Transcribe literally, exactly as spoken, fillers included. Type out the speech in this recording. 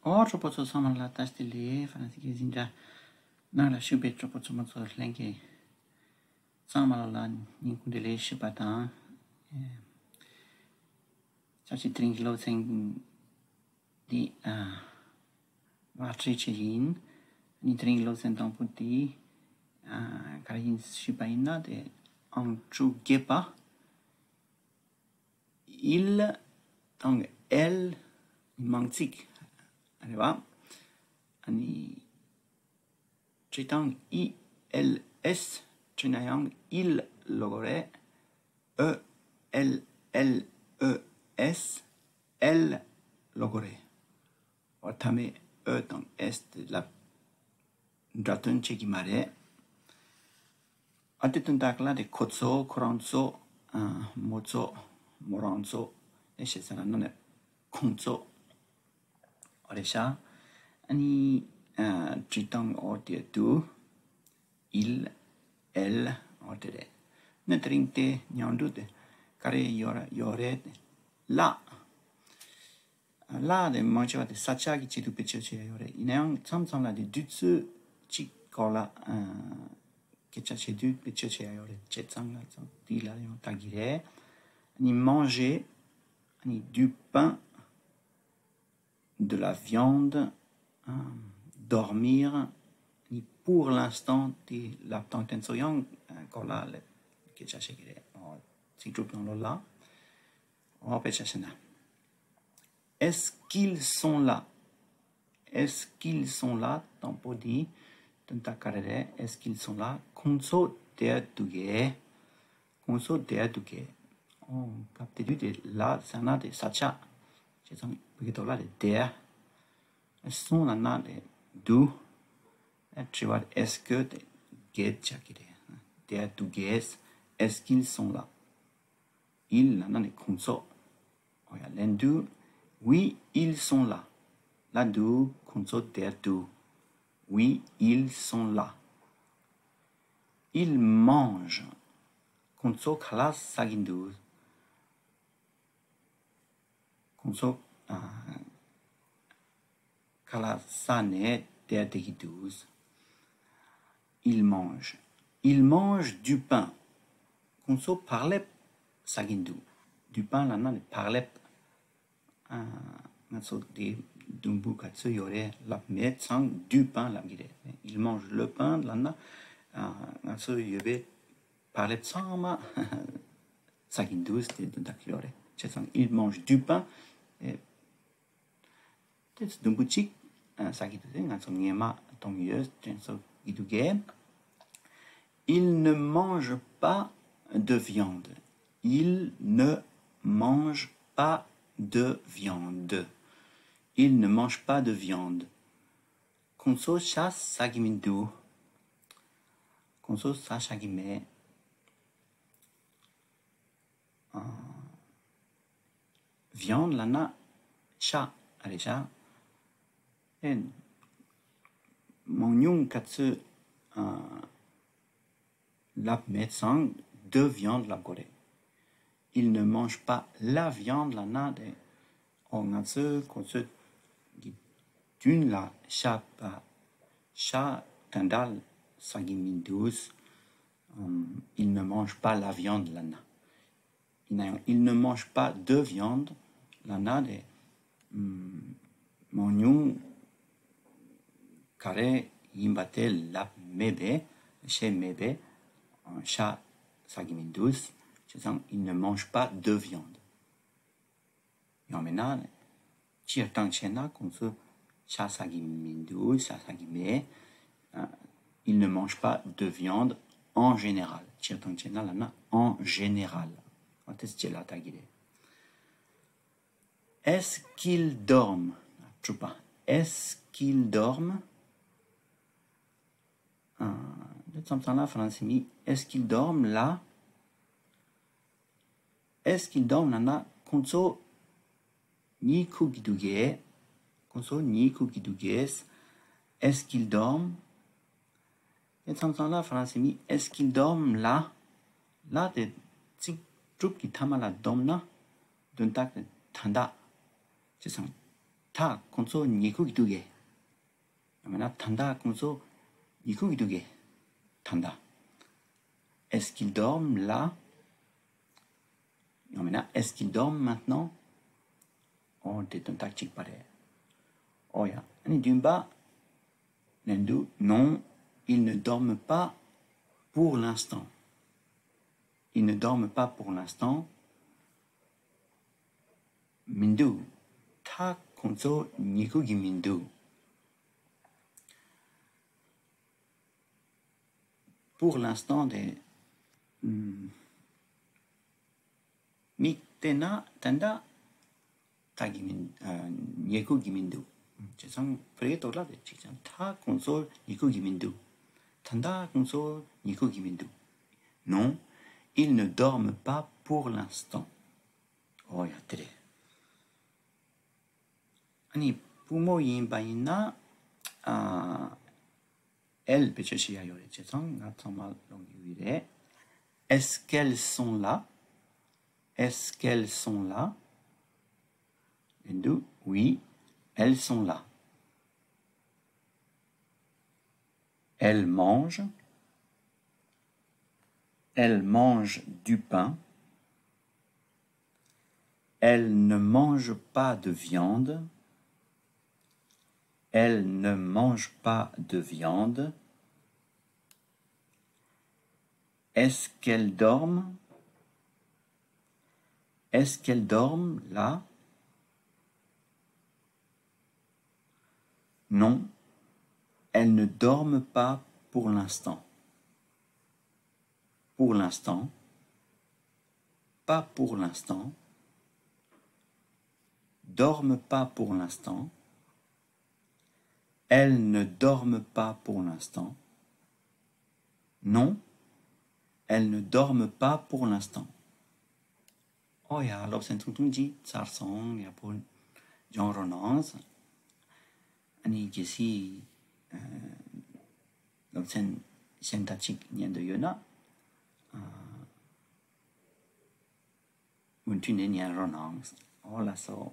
ཨོ། གྲོགས་པོ་ཚོ་ཚང་མ་ལ་བཀྲ་ཤིས་བདེ་ལེགས། ཧྥ་རན་སི་གི་འཛིན་གྲྭ་ནང་ལ་ཞུགས་པའི་གྲོགས་པོ་ཚོ་མ་ཚོ་ལྷན་རྒྱས་ཚང་མ་ལ་ལ་སྙིང་ཁུང་བདེ་ལེགས་ཞུ་བ་དང་། ཨེ། ཆབ་སྲིད་དེ་རིང་གི་སློབ་ཚན་འདི་ཨ་བར་ཁྲིད་བྱེད་ཀྱི་ཡིན། ཨ་ནི་དེ་རིང་གི་སློབ་ཚན་དང་པོ་འདི་ཨ་ག་རེ་ཡིན་ཞུས་པ་ཡིན་ན། དེ་ཨང་བཅོ་བརྒྱད་པ། Il དང་elle མིང་ཚིག་རེད་བ། ཨ་ནི་བྲིས་སྟངས་E L S བྲིས་ན་ཡང་il ལབ་དགོས་རེད། E L L E S elle ལབ་དགོས་རེད། འོ། མཐའ་མའི་E དང་S དེ་ལ་འདྲ་དོན་བྱེད་ཀྱི་མ་རེད། ཨ་དེ་དོན་དག་ལ་དེ་ཁོ་ཚོ། ཁོ་རང་ཚོ། ཨ་མོ་ཚོ། མོ་རང་ཚོ། ཨེ་ཤེས་ས་ན་ནི་ཁོང་ཚོ། འོ་རེད་ཤག་ཨ་ནི་ཨ་བྲིས་སྟངས་འོ་དེ་འདུག Il elle འོ་དེ་རེད། ནི་དེ་རིང་དེ་ཉང་འབྲུ་དེ་ག་རེ་ཡོད་ར་ཡོད་རེད། ལ། ལ་དེ་མང་ཆེ་བ་དེ་ས་ཆ་གི་ཆེད་དུ་བེད་སྤྱོད་བྱས་ཡོད་རེད། ཡིན་ན་ཡང་མཚམས་མཚམས་ལ་དེ་དུས་ཚོད་ཅིག་སྐོར་ལ་ཨ་སྐད་ཆ་བྱེད་དུས་བེད་སྤྱོད་བྱས་ཡོད་རེད། བྱས་ཙང་ང་ཚོ་དེ་ལ་ཡང་ལྟ་གི་རེད། ཨ་ནི་manger ཨ་ནི་du pain de la viande ཨ་dormir ཨ་ནི་pour l'instant དེ་ལབ་སྟངས་དེ་ཚོ་ཡང་ཨ་སྐོར་ལ་ལ་སྐད་ཆ་བྱེད་ཀྱི་རེད། ཨོ། ཚིག་གྲུབ་ནང་ལོགས་ལ། འོ། དཔེ་ཆ་བཞག་ན། Est-ce qu'ils sont là? Est-ce qu'ils sont là? དང་པོ་འདི་དོན་དག་ག་རེ་རེད། Est-ce qu'ils sont là? ཁོང་ཚོ་དེར་འདུག་གས། ཁོང་ཚོ་དེར་འདུག་གས། ཨོ། སྐབས་དེ་དུས་དེ་ལ་ཟེར་ན་དེ་ས་ཆ། བྱས་ཙང་བོད་སྐད་ཐོག་ལ་དེ་དེར། sont ལབ་ན་དེ་འདུག་ཨ་དྲི་བ་est-ce que དེ་གས་ཆགས་ཀྱི་རེད། དེར་འདུག་གས། Est-ce qu'ils sont là? Ils ལབ་ན་ནི་ཁོང་ཚོ། ཨོ་ཡ། ལན་དུ། Oui, ils sont là. ལབ་འདུག་ཁོང་ཚོ་དེར་འདུག Oui, ils sont là. Ils mangent. ཁོང་ཚོ་ཁ་ལག་ཟ་གི་འདུག་ཁོང་ཚོ་ཨ་ཁ་ལག་ཟ་ནས་དེར་བསྡད་ཀྱི་འདུག Ils mangent. Ils mangent du pain. ཁོང་ཚོ་བག་ལེབ་ཟ་གི་འདུག Du pain ལབ་ན་ནི་བག་ལེབ། ཨ་ང་ཚོ་དེ་དུམ་བུ་ག་ཚོད་ཡོད་རེད་ལབ་མེད་ཙང་du pain ལབ་ཀྱི་རེད། Ils mangent le pain ལབ་ན་ཨ་ང་ཚོ་ཡོད་པའི་བག་ལེབ་ཚང་མ་ཟ་གི་འདུག་ཟེར་དོན་དག་ཡོད་རེད། བྱས་ཙང་ils mangent du pain ཨེ། དེ་ཚོ་དུམ་བུ་གཅིག་ཨ་ཟ་གི་འདུག་ཟེར། ང་ཚོ་ངས་མ་གཏོང་ཡོད་དྲན་གསོ་གི་འདུག་གས། Ils ne mangent pas de viande. Ils ne mangent pas de viande. Ils ne mangent pas de viande. ཁོང་ཚོ་ཤ་ཟ་གི་མི་འདུག་ཁོང་ཚོ་ཟ་ཤ་གི་མེད། ཨ། viande ལབ་ན་ཤ་རེད་ཤག་ཨེ། མང་ཉུང་ག་ཚོད་ཨ་ལབ་མེད་ཙང་de viande ལབ་དགོས་རེད། Ils ne mangent pas la viande ལབ་ན་རེད། ཨོ། ང་ཚོས་ཁོ་ཚོའི་གི་མདུན་ལ་ཤ་པ་ཤ་དེ་འདྲ་ཟ་གི་མི་འདུག་ཨམ། Ils ne mangent pas la viande ལབ་ན། ཡིན་ན་ཡང་ils ne mangent pas de viande ལབ་ན་རེད། ཨམ། མང་ཉུང་ག་རེ་ཡིན་པ་དེ་ལབ་མེད་པས། བཤད་མེད་པས། ཨ། ཤ་ཟ་གི་མི་འདུག་བྱས་ཙང་ils ne mangent pas de viande. ཡང་མིན་ན་སྤྱིར་བཏང་བྱས་ན་ཁོང་ཚོ་ཤ་ཟ་གི་མི་འདུག་ཤ་ཟ་གི་མེད། ཨ། Ils ne mangent pas de viande en général. སྤྱིར་བཏང་བྱས་ན་ལབ་ན་en général. ཨ། དེ་ཚོ་ལ་ལྟ་གི་རེད། Est-ce qu'ils dorment? དྲུག་པ། Est-ce qu'ils dorment? ཨ། འདི་མཚམས་མཚམས་ལ་ཧྥ་རན་སི་མི་Est-ce qu'ils dorment là? Est-ce qu'ils dorment ལབ་ན་ཁོང་ཚོ་གཉིད་ཁུག་གི་འདུག་གས། ཁོང་ཚོ་གཉིད་ཁུག་གི་འདུག་གས། Est-ce qu'ils dorment? དེ་མཚམས་མཚམས་ལ་ཧྥ་རན་སི་མི་Est-ce qu'ils dorment là? Là དེ་ཚིག་གྲུབ་ཀྱི་མཐའ་མ་ལ་སྡོམ་ན་དོན་དག་དེ་ད་ལྟ་བྱས་ཙང་། ད་ཁོང་ཚོ་ཉལ་ཁུག་གི་འདུག་གས། ཡང་མིན་ན་ད་ལྟ་ཁོང་ཚོ་ཉལ་ཁུག་གི་འདུག་གས། ད་ལྟ། Est-ce qu'ils dorment là? ཡང་མིན་ན། Est-ce qu'ils dorment maintenant? ཨོ་དེ་དོན་དག་གཅིག་པ་རེད། ཨོ་ཡ། ཨ་ནི་བདུན་པ། ལན་དུ། Non, ils ne dorment pas pour l'instant. Ils ne dorment pas pour l'instant. མི་འདུག་ད་ཁོང་ཚོ་ཉལ་ཁུག་གི་མི་འདུག Pour l'instant དེ། ཨམ། མིག་བལྟས་ན་ད་ལྟ་ད་གི་མི། ཨ། ཉལ་ཁུག་གི་མི་འདུག་བྱས་ཙང་བོད་ཡིག་ཐོག་ལ་དེ་གཅིག་ཀྱང་ད་ཁོང་ཚོ་ཉལ་ཁུག་གི་མི་འདུག་ད་ལྟ་ཁོང་ཚོ་ཉལ་ཁུག་གི་མི་འདུག Non, ils ne dorment pas pour l'instant. ཨོ་ཡ་དེ་རེད། ཨ་ནི་བུ་མོ་ཡིན་པ་ཡིན་ན། ཨ། elles བེད་སྤྱོད་བྱེད་ཡ་ཡོད་རེད། བྱས་ཙང་ང་ཚང་མ་ལོང་གི་ཡོད་རེད། Est-ce qu'elles sont là? Est-ce qu'elles sont là? ལན་དུ། Oui, elles sont là. Elles mangent. Elles mangent du pain. Elles ne mangent pas de viande. Elles ne mangent pas de viande. Est-ce qu'elles dorment? Est-ce qu'elles dorment là? Non, elles ne dorment pas pour l'instant. Pour l'instant. Pas pour l'instant. Dorment pas pour l'instant. Elles ne dorment pas pour l'instant. Non, elles ne dorment pas pour l'instant. ཨོ་ཡ། སློབ་ཚན་ཐུང་ཐུང་ཅིག་ཚར་སོང་། ཡག་པོ་སྦྱོང་རོགས་གནང་། ཨ་ནི་གལ་སྲིད། ཨ། སློབ་ཚན་གཞན་དག་ཅིག་ཉན་འདོད་ཡོད་ན། ཨ། མུ་མཐུད་ནས་ཉན་རོགས་གནང་། ཨོ་ལགས་སོ།